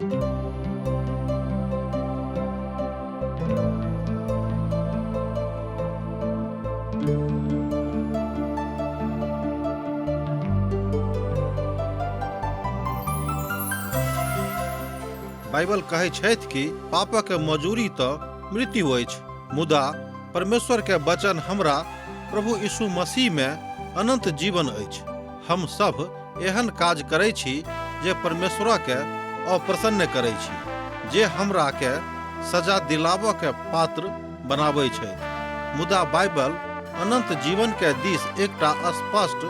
Bible कहै छथि कि पापक मजूरी तऽ मृत्यु अछि, मुदा परमेश्वर के वचन हमरा प्रभु यीशु मसीह में अनंत जीवन अछि। हम सब एहन काज करै छी जे परमेश्वर के अप्रसन्न करै छी, जे हमरा के सजा दिलाबऽ के पात्र बनाबै छथि। मुदा बाइबल अनंत जीवन के दिस एकटा स्पष्ट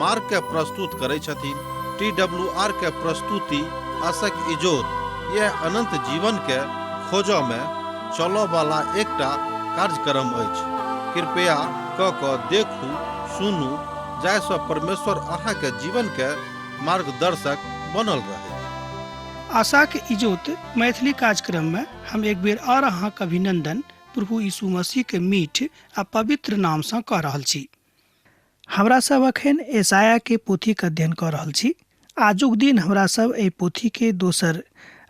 मार्ग के प्रस्तुत करै छथिन। टी डब्ल्यू आर के प्रस्तुति आशक इजोत यह अनंत जीवन के खोजऽ में चलऽ वाला एकटा कार्यक्रम अछि। कृपया क कऽ देखू, सुनू, जाहिसँ परमेश्वर अहाँके जीवन के मार्गदर्शक बनल रहै। आशाक इजोत मैथिली कार्यक्रम में हम एक बेर और अहाँक अभिनंदन प्रभु यीशु मसीह के मीठ आ पवित्र नाम सँ कऽ रहल छी। हमरा सब अखन एसाया के पोथी के अध्ययन कऽ रहल छी। आजुक दिन हमरा सब एहि पोथी के दोसर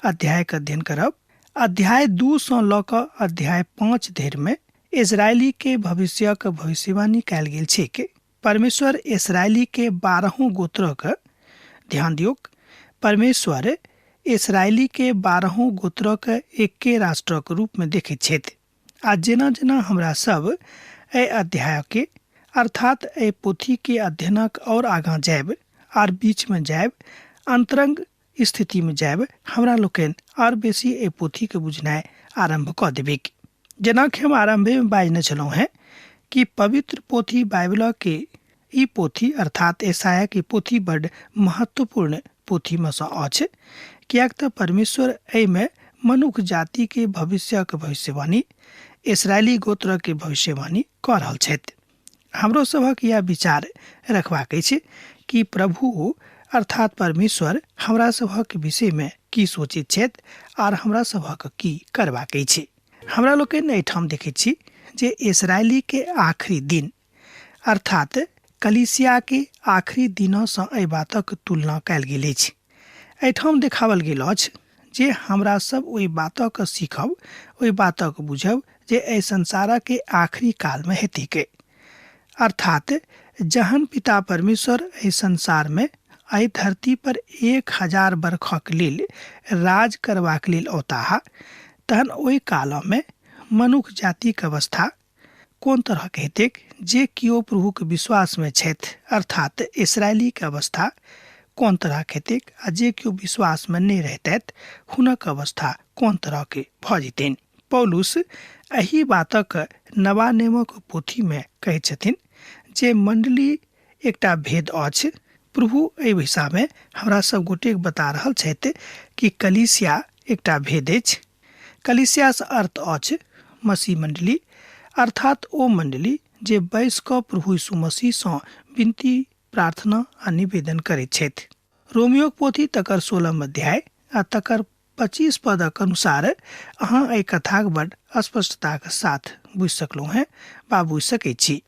अध्याय के अध्ययन करब। अध्याय 2 सँ लऽ कऽ अध्याय 5 धरि में इजरायली के भविष्यक भविष्यवाणी कयल गेल छैक। परमेश्वर इस्राएली के 12 गोत्रक, ध्यान दियौक, परमेश्वर इस्राएली के 12 गोत्रक एके राष्ट्रक रूप में देखैत छथि। आ जेना जेना हमरा सब एहि अध्याय के अर्थात एहि पोथी के अध्ययनक और आगाँ जायब आर बीच में जायब, अंतरंग स्थिति में जायब, हमरा लोकनि और बेसी एहि पोथी के बुझनाइ आरंभ कऽ देबैक। जेना कि हम आरंभे में बाजने छलहुँ हेँ कि पवित्र पोथी बाइबल के ई पोथी अर्थात एसाया के पोथी बड महत्वपूर्ण पोथी में सँ अछि, किएक तऽ परमेश्वर एहिमे मनुख जाति के भविष्यक भविष्यवाणी, इसराइली गोत्र के भविष्यवाणी कऽ रहल छथि। हमरो सभक यह विचार रखबाक अछि कि प्रभु अर्थात परमेश्वर हमरा सभक विषय में की सोचैत छथि आर हमरा सभक की करबाक अछि। हमरा लोकनि एहिठाम देखैत छी जे इसराइली के आखिरी दिन अर्थात कलीसिया के आखिरी दिनसँ एहि बातक तुलना कयल गेल अछि। एहिठाम देखाओल गेल अछि जे हमरा सब ओहि बातक सीखब, ओहि बातक बुझब जे एहि संसारक के आखिरी कालमे हेतैक। अर्थात जहन पिता परमेश्वर एहि संसारमे एहि धरती पर 1000 बरखक लेल राज करबाक लेल औताह, तहन ओहि कालमे मनुख जातिक अवस्था कोन तरहक हेतैक। जे केओ प्रभुक विश्वासमे छथि अर्थात इसराइलीके अवस्था कोन तरहक हेतैक आ जे केओ विश्वासमे नहि रहितथि हुनक अवस्था कोन तरहके भऽ जेतनि। पौलुस एहि बातक नवा नियमक पोथीमे कहै छथिन जे मण्डली एकटा भेद अछि। प्रभु एहि विषयमे हमरा सब गोटेक बता रहल छथि कि कलीसिया एकटा भेद अछि। कलीसियासँ अर्थ अछि मसीह मण्डली, अर्थात ओ मण्डली जे बैस कऽ प्रभु यीशु मसीहसँ विनती, प्रार्थना आ निवेदन करैत छथि। रोमियोक पोथी तकर 16 अध्याय आ तकर 25 पदक अनुसार अहाँ एहि कथाक बड स्पष्टताक साथ बुझि सकलहुँ हेँ वा बुझि सकैत छी।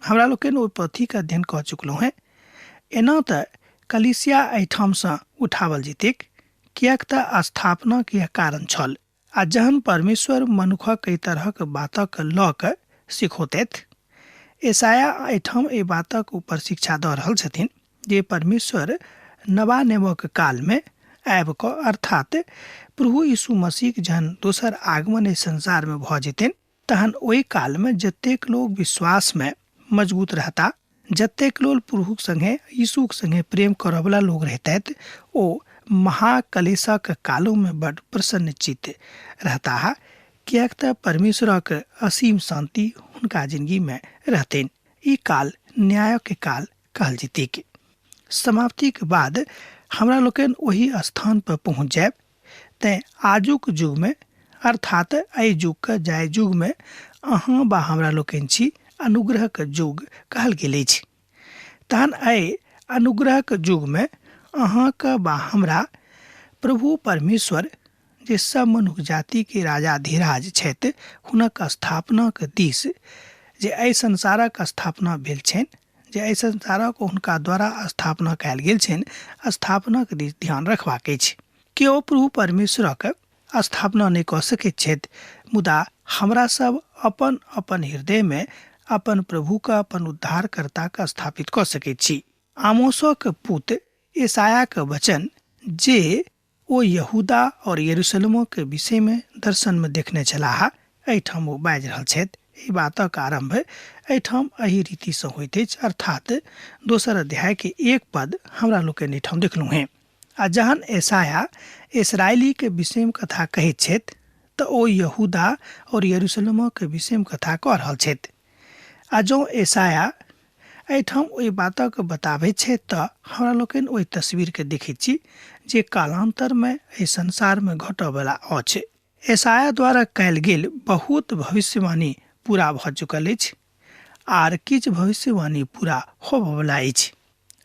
हमरा लोकनि ओहि पोथीक अध्ययन कऽ चुकलहुँ हेँ। एना तऽ कलीसिया एहिठामसँ उठाओल जेतैक, किएक तऽ स्थापनाक यह कारण छल। आ जहन परमेश्वर मनुखक एहि तरहक बातक लऽ कऽ सिखौतथि, एसाया एहिठाम एहि बातक ऊपर शिक्षा दऽ रहल छथिन जे परमेश्वर नवा नेमक कालमे आबि कऽ अर्थात प्रभु यीशु मसीहक जहन दोसर आगमन एहि संसारमे भऽ जेतनि, तहन ओहि कालमे जतेक लोक विश्वासमे मजबूत रहता, जतेक लोक प्रभुक संगे यीशुक संगे प्रेम करऽवला लोक रहितथि, ओ महाकलेशक कालोमे बड प्रसन्नचित्त रहताह, किएक तऽ परमेश्वरक असीम शान्ति हुनका जिंदगीमे रहतनि। ई काल न्यायक काल कहल जेतैक। समाप्तिक बाद हमरा लोकनि ओहि स्थान पर पहुँच जायब। तेँ आजुक युगमे अर्थात एहि युगके जाहि युगमे अहाँ वा हमरा लोकनि छी अनुग्रहक युग कहल गेल अछि, तहन एहि अनुग्रहक युगमे अहाँके वा हमरा प्रभु परमेश्वर जे सब मनुख जातिके राजाधिराज छथि हुनक स्थापनाक दिस जे एहि संसारक स्थापना भेल छनि, जे एहि संसारक हुनका द्वारा स्थापना कयल गेल छनि, स्थापनाक दिस ध्यान रखबाक अछि। केओ प्रभु परमेश्वरक स्थापना नहि कऽ सकैत छथि, मुदा हमरा सब अपन अपन हृदयमे अपन प्रभुके, अपन उद्धारकर्ताके स्थापित कऽ सकैत छी। आमोसक पुत ईसायाक वचन जे ओ यहूदा और यरूशलेमक विषयमे दर्शनमे देखने छलाह, एहिठाम ओ बाजि रहल छथि। एहि बातक आरम्भ एहिठाम एहि रीतिसँ होइत अछि, अर्थात दोसर अध्यायके 1 पद हमरा लोकनि एहिठाम देखलहुँ हेँ। आ जहन ईसाया इसराइलीके विषयमे कथा कहैत छथि तऽ ओ यहूदा और यरूशलेमक विषयमे कथा कऽ रहल छथि। आ जँ ईसाया एहिठाम ओहि बातक बताबैत छथि तऽ हमरा लोकनि ओहि तस्वीरके देखैत छी जे कालान्तरमे एहि संसारमे घटयवला अछि। ईसाया द्वारा कयल गेल बहुत भविष्यवाणी पूरा भऽ चुकल अछि आर किछु भविष्यवाणी पूरा होबयवला अछि।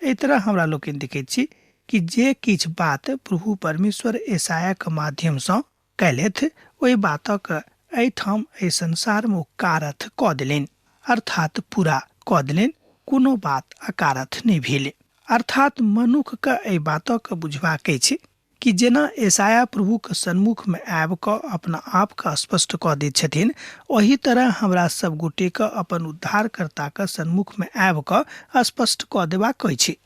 एहि तरह हमरा लोकनि देखैत छी कि जे किछु बात प्रभु परमेश्वर ईसायाक माध्यमसँ कयलथि ओहि बातक एहिठाम एहि संसारमे ओ कारथ कऽ देलनि, अर्थात पूरा कऽ देलनि, कोनो बात अकारथ नहि भेल। अर्थात मनुखके एहि बातक बुझबाक अछि कि जेना ईसाया प्रभुके सन्मुखमे आबि कऽ अपना आपके स्पष्ट कऽ दैत छथिन, ओहि तरह हमरा सब गोटेके अपन उद्धारकर्ताके सन्मुखमे आबि कऽ स्पष्ट कऽ देबाक अछि।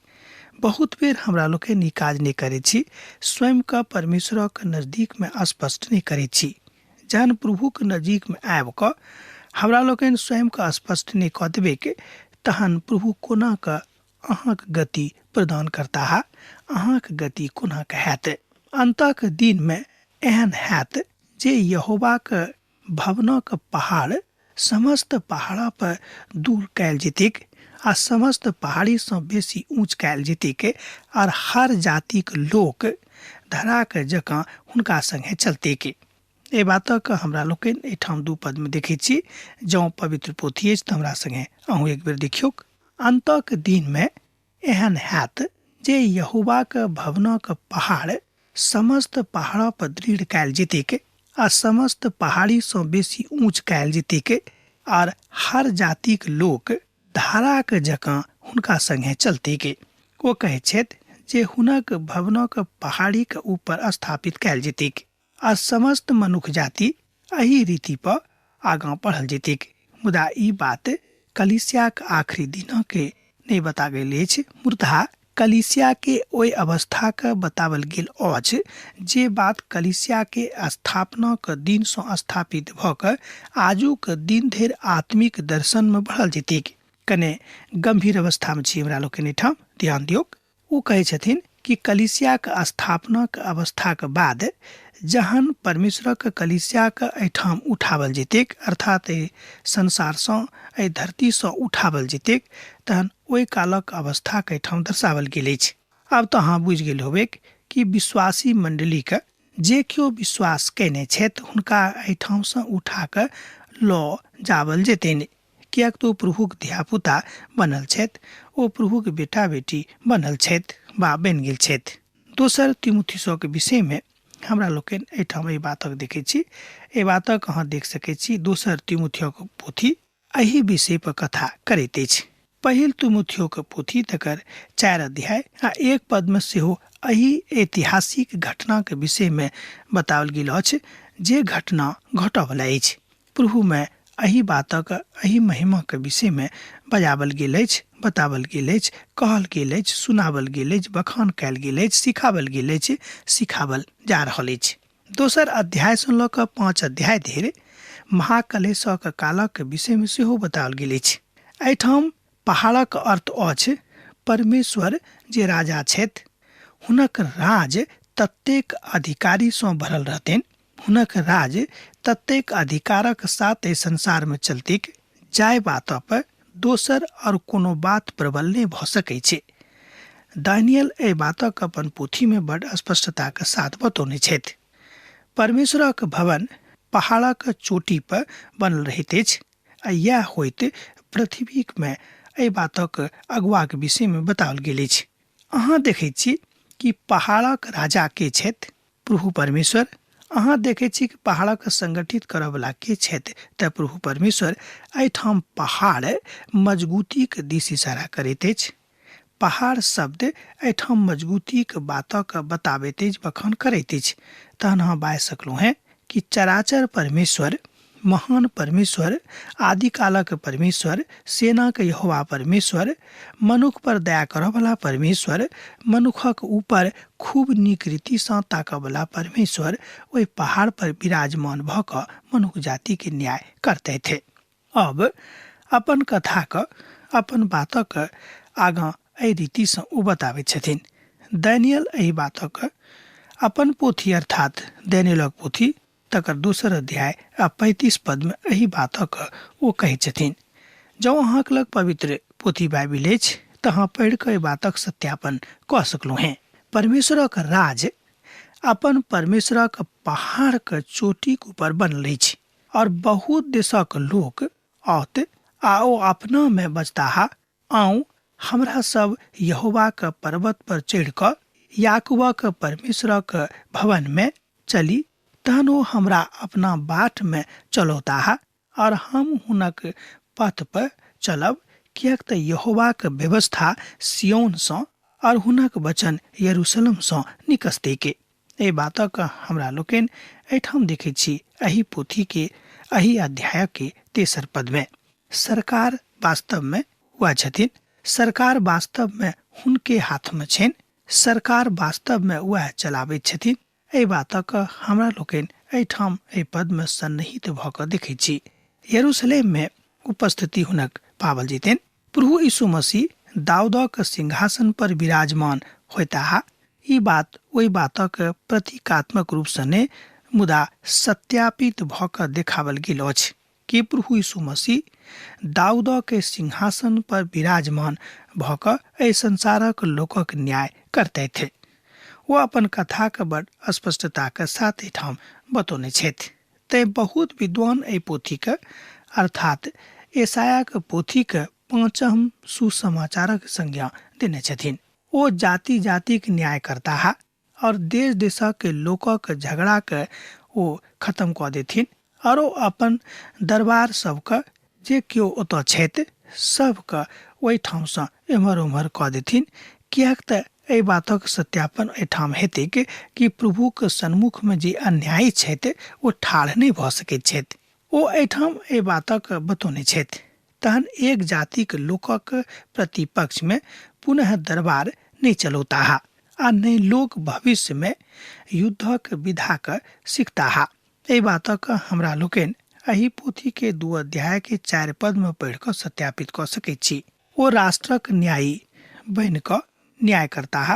बहुत बेर हमरा लोकनि ई काज नहि करै छी, स्वयंके परमेश्वरक नजदीकमे स्पष्ट नहि करै छी। जहन प्रभुके नजदीकमे आबि कऽ हमरा लोकनि स्वयंके स्पष्ट नहि कऽ देबैक तहन प्रभु कोना कऽ अहाँक गति प्रदान करताह, अहाँक गति कोना कऽ हैत। अन्तक दिनमे एहन हैत जे यहोवाक भवनक पहाड़ समस्त पहाड़ पर दूर कयल जेतैक आ समस्त पहाड़ीसँ बेसी ऊँच कयल जेतैक, आर हर जातिक लोक धराक जकाँ हुनका संगे चलतैक। एहि बातक हमरा लोकनि एहिठाम 2 पदमे देखैत छी। जँ पवित्र पोथी अछि तऽ हमरा संगे अहूँ एक बेर देखियौक। अन्तक दिनमे एहन हैत जे यहोवाक भवनक पहाड़ समस्त पहाड़ पर दृढ़ कयल जेतैक आ समस्त पहाड़ीसँ बेसी ऊँच कयल जेतैक, आर हर जातिक लोक धाराक जकाँ हुनका संगे चलतैक। ओ कहैत छथि जे हुनक भवनक पहाड़ीक ऊपर स्थापित कयल जेतैक आ समस्त मनुख जाति एहि रीति पर आगाँ बढ़ल जेतैक। मुदा ई बात कलीसियाक आखिरी दिनके नहि बता गेल अछि, मुदा कलीसिया के ओहि अवस्थाके बतावल गेल अछि जे बात कलीसिया के स्थापनाक दिनसँ स्थापित भऽ कऽ आजुक दिन धरि आत्मिक दर्शनमे बढ़ल जेतैक। कने गंभीर अवस्थामे छी हमरा लोकनि एहिठाम ध्यान दियौक। ओ कहै छथिन कि कलीसियाक स्थापनाक अवस्थाक बाद जहन परमेश्वरक कलीसियाक एहिठाम उठावल जेतैक, अर्थात एहि संसारसँ एहि धरतीसँ उठावल जेतैक, तहन ओहि कालक अवस्थाक एहिठाम दर्शावल गेल अछि। आब तऽ अहाँ बुझि गेल होबैक कि विश्वासी मण्डलीके जे केओ विश्वास कयने छथि हुनका एहिठामसँ उठा कऽ लऽ जावल जेतनि, किएक तऽ ओ प्रभुक धियापुता बनल छथि, ओ प्रभुक बेटा बेटी बनल छथि वा बनि गेल छथि। दोसर तिमुथिसोके विषयमे हमरा लोकनि एहिठाम एहि बातक देखै छी। एहि बातक अहाँ देख सकै छी दोसर तिमुथियोक पोथी एहि विषय पर कथा करैत अछि। पहिल तिमुथियोक पोथी तकर 4 अध्याय आ 1 पदमे सेहो एहि ऐतिहासिक घटनाके विषयमे बताओल गेल अछि जे घटना घटऽवला अछि। प्रभुमे एहि बातक एहि महिमाके विषयमे बजावल गेल अछि, बतावल गेल अछि, कहल गेल अछि, सुनावल गेल अछि, बखान कयल गेल अछि, सिखावल गेल अछि, सिखावल जा रहल अछि। दोसर अध्यायसँ लऽ कऽ 5 अध्याय धरि महाकलेशक कालक विषयमे सेहो बताओल गेल अछि। एहिठाम पहाड़क अर्थ अछि परमेश्वर जे राजा छथि हुनक राज ततेक अधिकारीसँ भरल रहतनि, हुनक राज ततेक अधिकारक साथ एहि संसारमे चलतिक जाहि बात पर दोसर और कोनो बात प्रबल नहि भऽ सकै छै। दानियल एहि बातक अपन पोथीमे बड स्पष्टताक साथ बतौने छथि। परमेश्वरक भवन पहाड़क चोटी पर बनल रहैत अछि आ इएह होइत पृथ्वीमे एहि बातक अगुआक विषयमे बताओल गेल अछि। अहाँ देखैत छी कि पहाड़क राजा के छथि? प्रभु परमेश्वर। अहाँ देखै छी कि पहाड़क संगठित करऽवला के छथि? तऽ प्रभु परमेश्वर। एहिठाम पहाड़ मजबूतीक दिस इशारा करैत अछि। पहाड़ शब्द एहिठाम मजबूतीक बातक बताबैत अछि, बखान करैत अछि। तहन अहाँ बाजि सकलहुँ हेँ कि चराचर परमेश्वर, महान परमेश्वर, आदिकालक परमेश्वर, सेनाक यहोवा परमेश्वर, मनुख पर दया करऽवला परमेश्वर, मनुखक ऊपर खूब नीक रीतिसँ ताकऽवला परमेश्वर ओहि पहाड़ पर विराजमान भऽ कऽ मनुख जातिके न्याय करतथि। अब अपन कथाक, अपन बातक आगाँ एहि रीतिसँ ओ बताबैत छथिन। दानियल एहि बातक अपन पोथी अर्थात दानियलक पोथी तकर दोसर अध्याय आ 35 पदमे एहि बातक ओ कहैत छथिन। जँ अहाँक लग पवित्र पोथी बाइबिल अछि तऽ अहाँ पढ़ि कऽ एहि बातक सत्यापन कऽ सकलहुँ हेँ। परमेश्वरक राज अपन परमेश्वरक पहाड़क चोटीक ऊपर बनल अछि और बहुत देशक लोक औत आ ओ अपना मे बजताह, आउ हमरा सब यहोवाक पर्वत पर चढ़ि कऽ याकूबक परमेश्वरक भवन मे चली, तहन ओ हमरा अपना बाट मे चलौताह और हम हुनक पथ पर चलब, किएक तऽ यहोवाक व्यवस्था सिय्योन सँ और हुनक वचन यरूशलेम सँ निकसतैक। एहि बातक हमरा लोकनि एहिठाम देखैत छी एहि पोथी के एहि अध्याय के तेसर पद में। सरकार वास्तव में वएह छथिन, सरकार वास्तव में हुनके हाथ में छनि, सरकार वास्तव में वएह चलाबैत छथिन। एहि बातक हमरा लोकनि एहिठाम एहि पद में सन्निहित भऽ कऽ देखैत छी। यरूशलेम में उपस्थिति हुनक पावल जेतनि। प्रभु यीशु मसीह दाऊदक सिंहासन पर विराजमान होयताह, ई बात ओहि बातक प्रतीकात्मक रूपसँ नहि मुदा सत्यापित भऽ कऽ देखावल गेल अछि कि प्रभु यीशु मसीह दाऊदक सिंहासन पर विराजमान भऽ कऽ एहि संसारक लोकक न्याय करतथि। ओ अपन कथाक बड़ स्पष्टताक साथ एहिठाम बतौने छथि। तेँ बहुत विद्वान एहि पोथीक अर्थात यशायाक पोथीक पाँचम सुसमाचारक संज्ञा देने छथिन। ओ जाति जातिक न्याय करताह और देश देशक लोकक झगड़ाके ओ खत्म कऽ देथिन और ओ अपन दरबार सबके जे केओ ओतऽ छथि सबके ओहिठामसँ एम्हर ओम्हर कऽ देथिन, किएक तऽ एहि बातक सत्यापन एहिठाम हेतैक कि प्रभुक सन्मुखमे जे अन्यायी छथि ओ ठाढ़ नहि भऽ सकैत छथि। ओ एहिठाम एहि बातक बतौने छथि। तहन एक जातिक लोकक प्रतिपक्षमे पुनः दरबार नहि चलौताह आ नहि लोक भविष्यमे युद्धक विधाक सिखताह। एहि बातक हमरा लोकनि एहि पोथीके 2 अध्यायके 4 पदमे पढ़ि कऽ सत्यापित कऽ सकैत छी। ओ राष्ट्रक न्यायी बनि कऽ न्याय करताह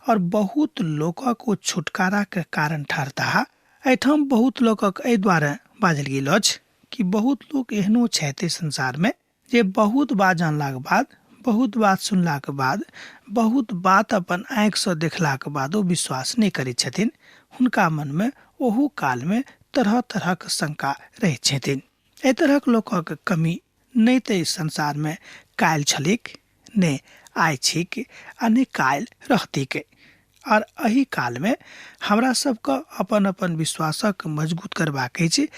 और बहुत लोकक ओ छुटकाराक कारण ठहरताह। एहिठाम बहुत लोकक एहि दुआरे बाजल गेल अछि कि बहुत लोक एहनो छथि एहि संसारमे जे बहुत बात जानलाक बाद, बहुत बात सुनलाक बाद, बहुत बात अपन आँखिसँ देखलाक बादो विश्वास नहि करैत छथिन। हुनका मनमे ओहू कालमे तरह तरहक शंका रहैत छथिन। एहि तरहक लोकक कमी नहि तऽ एहि संसारमे काल्हि छलैक, नहि आइ छैक आ नहि काल्हि रहतैक। और एहि कालमे हमरा सबके अपन अपन विश्वासक मजबूत करबाक अछि।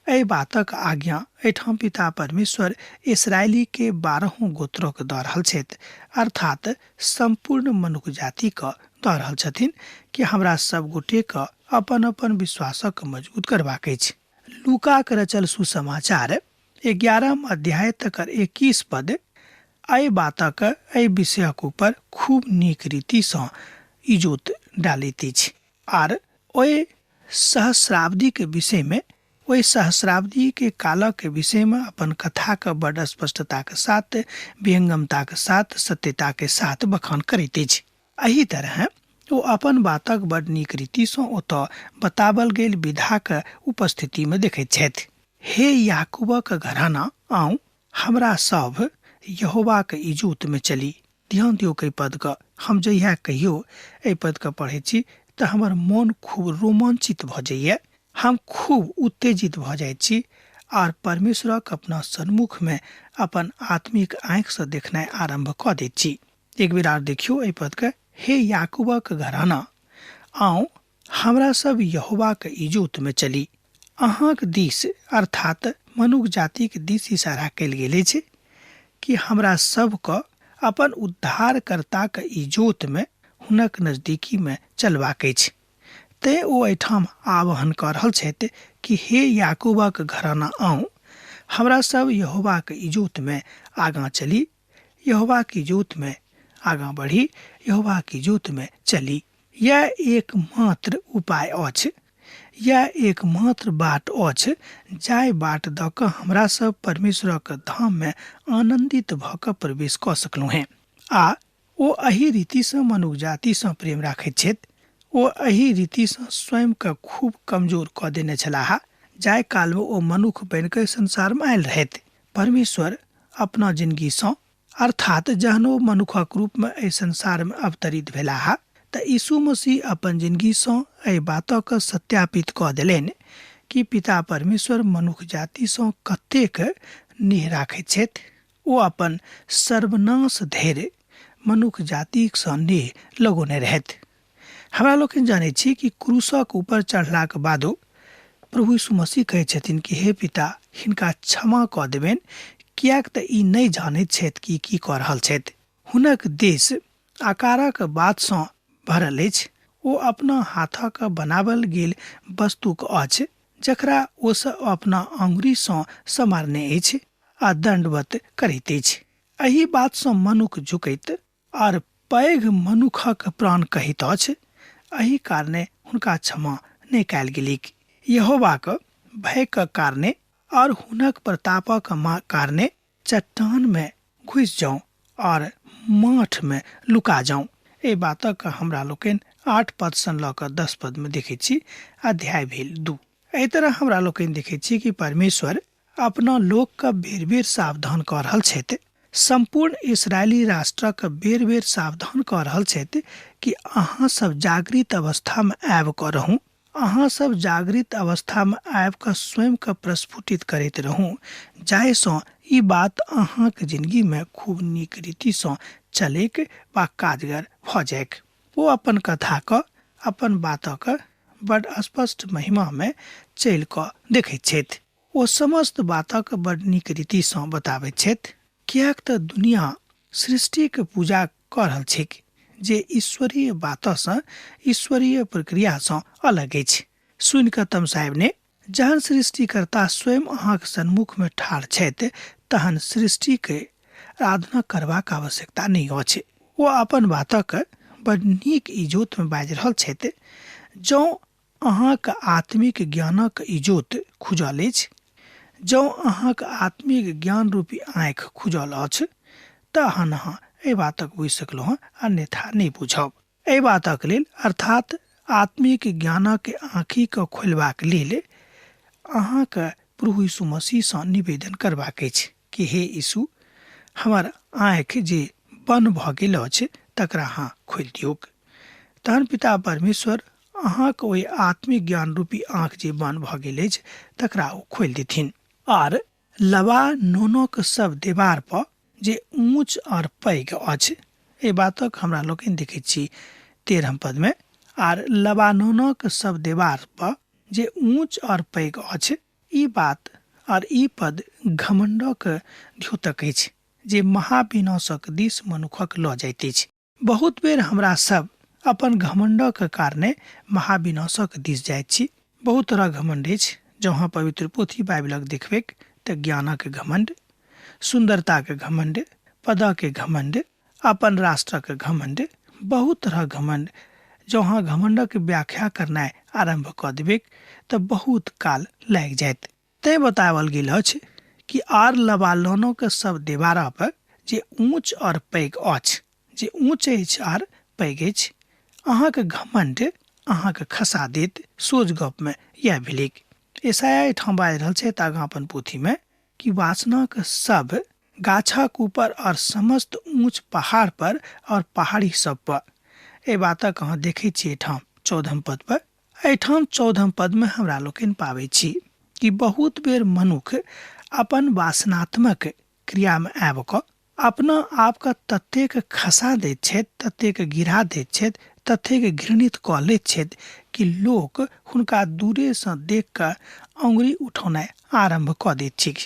एहि बातक आज्ञा एहिठाम पिता परमेश्वर इसराइली के 12 गोत्रक दऽ रहल छथि, अर्थात सम्पूर्ण मनुख जातिके दऽ रहल छथिन कि हमरा सब गोटेके अपन अपन विश्वासक मजबूत करबाक अछि। लूकाक रचल सुसमाचार 11 अध्याय तकर 21 पद एहि बातक एहि विषयक ऊपर खूब नीक रीतिसँ इजोत डालैत अछि आर ओहि सहस्राब्दीके विषयमे, ओहि सहस्राब्दीके कालक विषयमे अपन कथाके बड़ स्पष्टताके साथ, विहंगमताके साथ, सत्यताके साथ बखान करैत अछि। एहि तरह ओ अपन बातक बड़ नीक रीतिसँ ओतऽ बतावल गेल विधाक उपस्थितिमे देखैत छथि। हे याकूबक घराना, आउ हमरा सब यहोवाक इजोतमे चली। ध्यान दियौ एहि पदके, हम जहिया कहियो एहि पदके पढ़ै छी तऽ हमर मोन खूब रोमांचित भऽ जाइए, हम खूब उत्तेजित भऽ जाइ छी आर परमेश्वरक अपना सन्मुखमे अपन आत्मिक आँखिसँ देखनाइ आरम्भ कऽ दैत छी। एक बेर आर देखियौ एहि पदके, हे याकूबक घराना, आउ हमरा सब यहोवाक इजोतमे चली। अहाँक दिस अर्थात मनुख जातिक दिस इशारा कयल गेल अछि कि हमरा सबके अपन उद्धारकर्ताक इजोतमे हुनक नजदीकीमे चलबाक अछि। तेँ ओ एहिठाम आह्वान कऽ रहल छथि कि हे याकूबक घराना आउ, हमरा सब यहोवाक इजोतमे आगाँ चली, यहोवाक इजोतमे आगाँ बढ़ी, यहोवाक इजोतमे चली। यैह एकमात्र उपाय अछि, यैह एकमात्र बाट अछि जाहि बाट दऽ कऽ हमरा सब परमेश्वरक धाममे आनन्दित भऽ कऽ प्रवेश कऽ सकलहुँ हेँ। आ ओ एहि रीतिसँ मनुख जातिसँ प्रेम राखैत छथि। ओ एहि रीतिसँ स्वयंकेँ खूब कमजोर कऽ देने छलाह जाहि कालमे ओ मनुख बनि कऽ संसारमे आयल रहथि। परमेश्वर अपना जिनगीसँ, अर्थात जहन ओ मनुखक रूपमे एहि संसारमे अवतरित भेलाह तऽ यीशु मसीह अपन जिनगीसँ एहि बातक सत्यापित कऽ देलनि कि पिता परमेश्वर मनुख जातिसँ कतेक नेह राखैत छथि। ओ अपन सर्वनाश धरि मनुख जातिसँ नेह लगौने रहथि। हमरा लोकनि जानैत छी कि क्रूसक ऊपर चढ़लाक बादो प्रभु यीशु मसीह कहैत छथिन कि हे पिता, हिनका क्षमा कऽ देबनि, किएक तऽ ई नहि जानैत छथि कि की कऽ रहल छथि। हुनक देश आकारक बातसँ भरल अछि। ओ अपना हाथक बनाबल गेल वस्तुक अछि जकरा ओ सब अपना आँगुरिसँ सम्हारने अछि आ दण्डवत करैत अछि। एहि बातसँ मनुख झुकैत आर पैघ मनुखक प्राण कहैत अछि, एहि कारणे हुनका क्षमा नहि कयल गेलैक। यहोवाक भयक कारणे और हुनक प्रतापक कारणे चट्टान मे घुसि जाउ और माठ मे लुका जाउ। एहि बातक हमरा लोकनि 8 पद सँ लऽ कऽ 10 पद मे देखैत छी। अध्याय भेल 2। एहि तरह हमरा लोकनि देखैत छी कि परमेश्वर अपना लोकके बेर-बेर सावधान कऽ रहल छथि। सम्पूर्ण इसराइली राष्ट्रक बेर-बेर सावधान कऽ रहल छथि कि अहाँ सब जागृत अवस्थामे आबि कऽ रहू, अहाँ सब जागृत अवस्थामे आबि कऽ स्वयंके प्रस्फुटित करैत रहू, जाहिसँ ई बात अहाँक जिनगीमे खूब नीक रीतिसँ चलैक वा काजगर भऽ जाइक। ओ अपन कथाक, अपन बातक बड स्पष्ट महिमामे चलि कऽ देखैत छथि। ओ समस्त बातक बड नीक रीतिसँ बताबैत छथि, किएक तँ दुनिया सृष्टिक पूजा कऽ रहल छैक जे ईश्वरीय बातसँ, ईश्वरीय प्रक्रियासँ अलग अछि। सुनि कऽ तमसायब ने, जहन सृष्टिकर्ता स्वयं अहाँक सन्मुखमे ठाढ़ छथि तहन सृष्टिके आराधना करबाक आवश्यकता नहि अछि। ओ अपन बातक बड नीक इजोतमे बाजि रहल छथि। जँ अहाँक आत्मिक ज्ञानक इजोत खुजल अछि, जँ अहाँक आत्मिक ज्ञान रूपी आँखि खुजल अछि तहन अहाँ एहि बातक बुझि सकलहुँ हँ, अन्यथा नहि बुझब। एहि बातक लेल अर्थात आत्मिक ज्ञानक आँखिके खोलबाक लेल अहाँके प्रभु यीशु मसीहसँ निवेदन करबाक अछि कि हे यीशु, हमर आँखि जे बन्न भऽ गेल अछि तकरा अहाँ खोलि दियौक। तहन पिता परमेश्वर अहाँक ओहि आत्मिक ज्ञान रूपी आँखि जे बन्न भऽ गेल अछि तकरा ओ खोलि देथिन। आर लबानोनक सब देवार पर जे ऊँच और पैघ अछि, एहि बातक हमरा लोकनि देखैत छी 13 पदमे, आर लबानोनक सब देवार पर जे ऊँच और पैघ अछि, ई बात और ई पद घमंडक द्योतक अछि जे महाविनाशक दिस मनुखक लऽ जाइत अछि। बहुत बेर हमरा सब अपन घमंडक कारणे महाविनाशक दिस जाइत छी। बहुत तरह घमंड अछि। जँ अहाँ पवित्र पोथी बाइबलक देखबैक तऽ ज्ञानक घमंड, सुन्दरताक घमंड, पदक घमंड, अपन राष्ट्रक घमंड, बहुत तरह घमंड। जँ अहाँ घमंडक व्याख्या करनाइ आरम्भ कऽ देबैक तऽ बहुत काल लागि जायत। तैं बताओल गेल अछि कि आर लबालोनोक सब देवारा पर जे ऊँच और पैघ अछि, जे ऊँच अछि आर पैघ अछि, अहाँक घमंड अहाँक खसा देत। सोझ गप में यैह भेलैक। यशायाह एहिठाम बाजि रहल छथि आगाँ अपन पोथी में कि वासनाक सब गाछक ऊपर और समस्त ऊँच पहाड़ पर और पहाड़ी सब पर। एहि बातक अहाँ देखैत छी एहिठाम 14 पद पर। एहिठाम 14 पदमे हमरा लोकनि पाबै छी कि बहुत बेर मनुख अपन वासनात्मक क्रियामे आबि कऽ अपना आपके ततेक खसा दैत छथि, ततेक गिरा दैत छथि, ततेक घृणित कऽ लैत छथि कि लोक हुनका दूरेसँ देख कऽ अङ्गुरी उठौनाइ आरम्भ कऽ दैत छैक।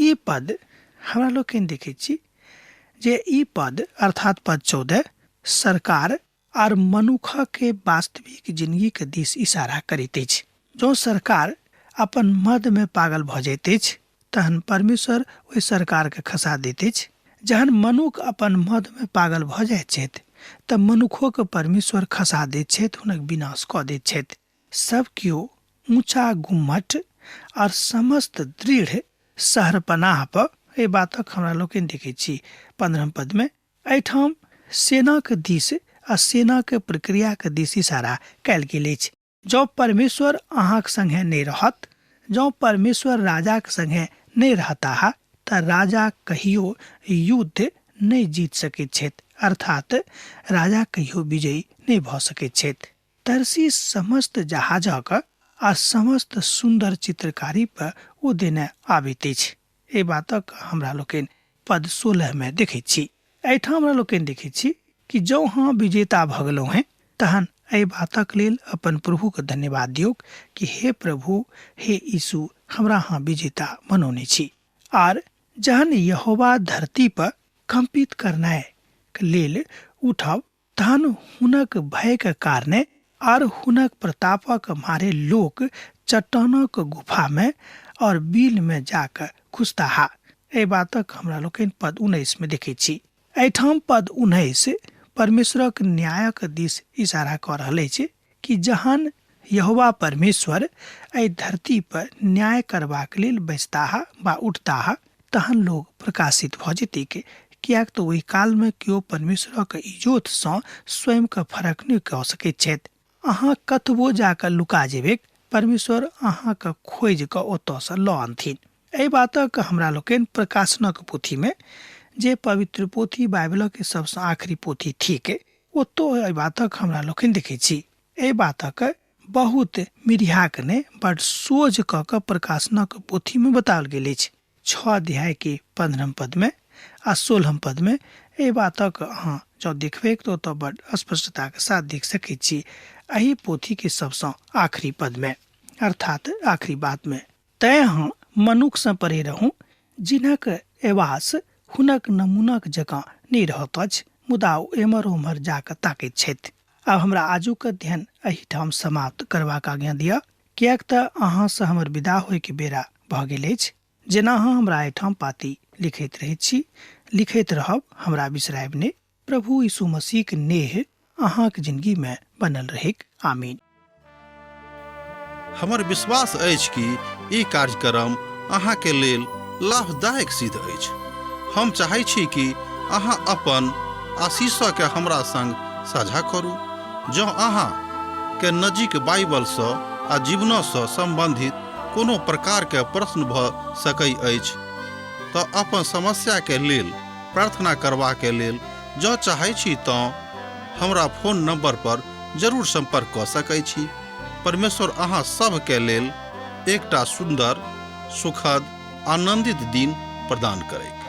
ई पद हमरा लोकनि देखैत छी जे ई पद अर्थात पद 14 सरकार आर मनुखके वास्तविक जिंदगीके दिस इशारा करैत अछि। जँ सरकार अपन मदमे पागल भऽ जाइत अछि तहन परमेश्वर ओहि सरकारके खसा दैत अछि। जहन मनुख अपन मदमे पागल भऽ जाइत छथि तऽ मनुखोके परमेश्वर खसा दैत छथि, हुनक विनाश कऽ दैत छथि। सब केओ ऊँचा गुम्मट और समस्त दृढ़ शहरपनाह पर, एहि बातक हमरा लोकनि देखै छी 15 पदमे। एहिठाम सेनाक दिस आ सेनाक प्रक्रियाक दिस इशारा कयल गेल अछि। जँ परमेश्वर अहाँक संगे नहि रहत, जँ परमेश्वर राजाक संगे नहि रहताह तऽ राजा कहियो युद्ध नहि जीत सकैत छथि, अर्थात राजा कहियो विजयी नहि भऽ सकैत छथि। तरसी समस्त जहाजक आ समस्त सुन्दर चित्रकारी पर ओ देने आबैत अछि। एहि बातक हमरा लोकनि पद 16 मे देखैत छी। एहिठाम हमरा लोकनि देखैत छी कि जँ अहाँ विजेता भऽ गेलहुँ हेँ तहन एहि बातक लेल अपन प्रभुके धन्यवाद दियौक कि हे प्रभु, हे यीशु, हमरा अहाँ विजेता बनौने छी। आर जहन यहोवा धरती पर कम्पित करनाइ के लेल उठब तहन हुनक भयके कारणे आर हुनक प्रतापक मारे लोक चट्टानक गुफामे और बिलमे जाकऽ खुसताह। एहि बातक हमरा लोकनि पद 19 मे देखैत छी। एहिठाम पद 19 परमेश्वरक न्यायक दिस इशारा कऽ रहल अछि कि जहन यहोवा परमेश्वर एहि धरती पर न्याय करबाक लेल बैसताह वा उठताह तहन लोग प्रकाशित भऽ जेतैक, किएक तऽ ओहि कालमे केओ परमेश्वरक इजोतसँ स्वयंके फरक नहि कऽ सकैत छथि। अहाँ कतबो जाकऽ लुका जेबैक, परमेश्वर अहाँके खोजि कऽ ओतऽसँ लऽ अनथिन। एहि बातक हमरा लोकनि प्रकाशनक पोथीमे, जे पवित्र पोथी बाइबलक सबसँ आखिरी पोथी थिक, ओतौ एहि बातक हमरा लोकनि देखैत छी। एहि बातक बहुत मिरिहाक नहि बड सोझ कऽ कऽ प्रकाशनक पोथीमे बताओल गेल अछि। 6 अध्याय के 15 पदमे आ 16 पदमे एहि बातक अहाँ जँ देखबैक तऽ ओतऽ बड स्पष्टताक साथ देख सकैत छी। एहि पोथीके सबसँ आखिरी पदमे अर्थात आखिरी बातमे, तैं अहाँ मनुखसँ परे रहू जिनक एवास हुनक नमूनाक जकाँ नहि रहत अछि, मुदा ओ एम्हर ओम्हर जा कऽ ताकैत छथि। आब हमरा आजुक अध्ययन एहिठाम समाप्त करबाक आज्ञा दिअ, किएक तऽ अहाँसँ हमर विदा होइके बेरा भऽ गेल अछि। जेना अहाँ हमरा एहिठाम पाती लिखैत रहैत छी, लिखैत रहब, हमरा बिसरायब नहि। प्रभु यीशु मसीहक नेह अहाँक जिंदगीमे बनल रहैक। आमीन। हमर विश्वास अछि कि ई कार्यक्रम अहाँके लेल लाभदायक सिद्ध अछि। हम चाहै छी कि अहाँ अपन आशीषके हमरा संग साझा करू। जँ अहाँ के नजीक बाइबलसँ आ जीवनसँ सम्बन्धित कोनो प्रकारके प्रश्न भऽ सकै अछि तऽ अपन समस्याके लेल प्रार्थना करबाके लेल जँ चाहै छी तँ हमरा फोन नंबर पर जरूर संपर्क कऽ सकै छी। परमेश्वर अहाँ सभके लेल एकटा सुन्दर, सुखद, आनंदित दिन प्रदान करैत।